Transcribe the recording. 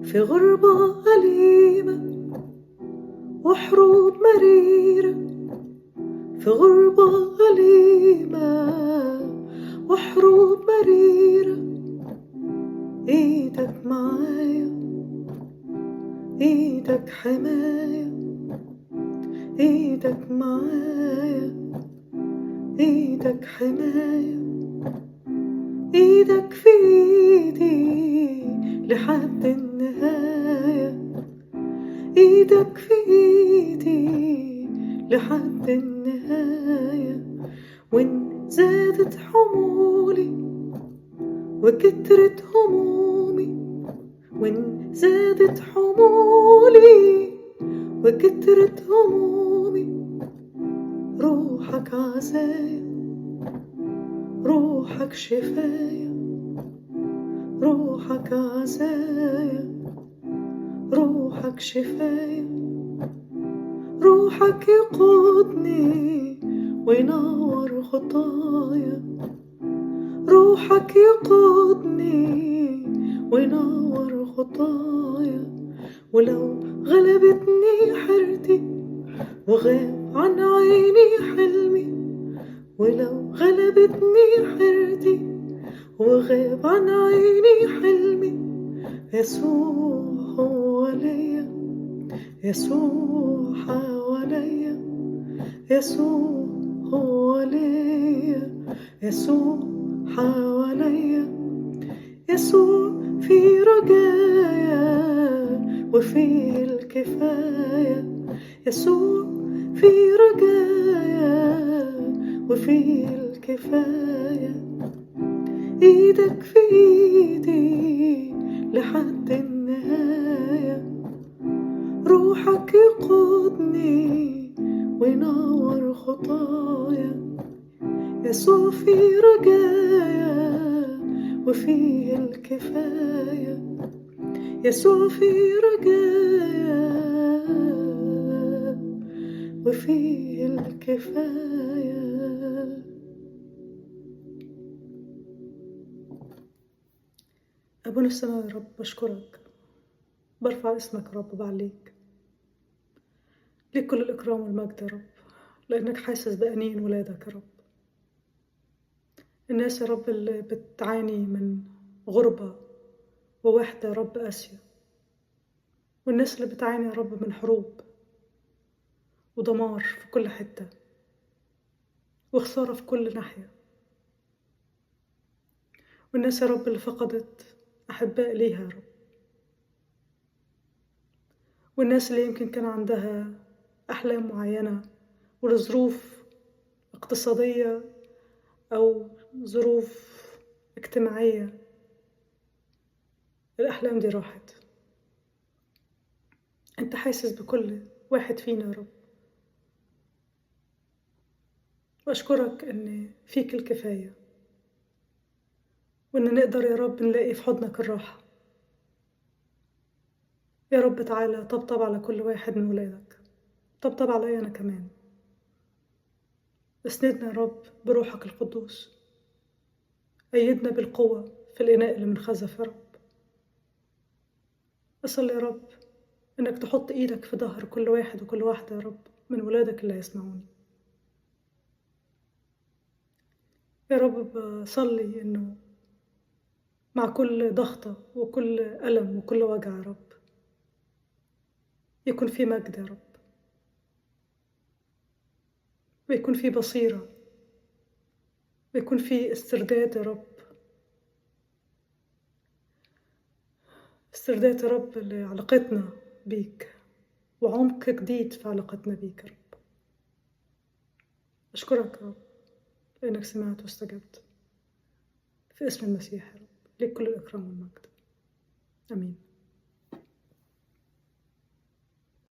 في غربة أليمة وحروب مريرة، في غربة أليمة وحروب مريرة، إيدك معايا، إيدك حماية، إيدك معايا، إيدك حماية، إيدك في إيدي لحد النهاية، إيدك في إيدي لحد النهاية. وإن زادت حمولي وكترت همومي، وإن زادت حمولي وكترت همومي، روحك عزايا، روحك شفايا، روحك عزايا، روحك شفايا، روحك يقودني وينور خطايا، روحك يقودني وينور خطايا. ولو غلبتني حيرتي وغاب عن عيني حلمي، ولو غلبتني حيرتي وغاب عن عيني حلمي، يسوع هو ليا، يسوع حواليا، يسوع هو ليا، يسوع حواليا، يسوع في رجايا وفيه الكفاية، يسوع في رجايا وفيه الكفاية. إيدك في إيدي لحد النهاية، روحك يقودني وينور خطايا، يسوع في رجايا وفيه الكفاية، يسوع في رجايا وفيه الكفاية. أبونا السماوي يا رب، بشكرك، برفع اسمك يا رب، بعليك، ليك كل الإكرام والمجد يا رب، لأنك حاسس بأنين ولادك يا رب. الناس يا رب اللي بتعاني من غربة ووحدة يا رب قاسية، والناس اللي بتعاني يا رب من حروب ودمار في كل حتة وخسارة في كل ناحية، والناس يا رب اللي فقدت أحباء ليها يا رب، والناس اللي يمكن كان عندها أحلام معينة ولظروف اقتصادية أو ظروف اجتماعية الأحلام دي راحت. أنت حاسس بكل واحد فينا يا رب، وأشكرك إن فيك الكفاية، وإن نقدر يا رب نلاقي في حضنك الراحة. يا رب تعالى طبطب على كل واحد من ولادك، طبطب عليا أنا كمان. اسندنا يا رب بروحك القدوس، أيدنا بالقوة في الإناء اللي من خزف يا رب. أصلي يا رب إنك تحط إيدك في ظهر كل واحد وكل واحدة يا رب من ولادك اللي هيسمعوني. يا رب بصلي إنه مع كل ضغطة وكل ألم وكل وجع يا رب يكون في مجد يا رب، ويكون في بصيرة، ويكون في استرداد يا رب، استرداد يا رب لعلاقتنا بيك وعمق جديد في علاقتنا بيك يا رب. أشكرك يا رب لأنك سمعت واستجبت، في اسم المسيح يا رب لك كل الإكرام والمجد، آمين.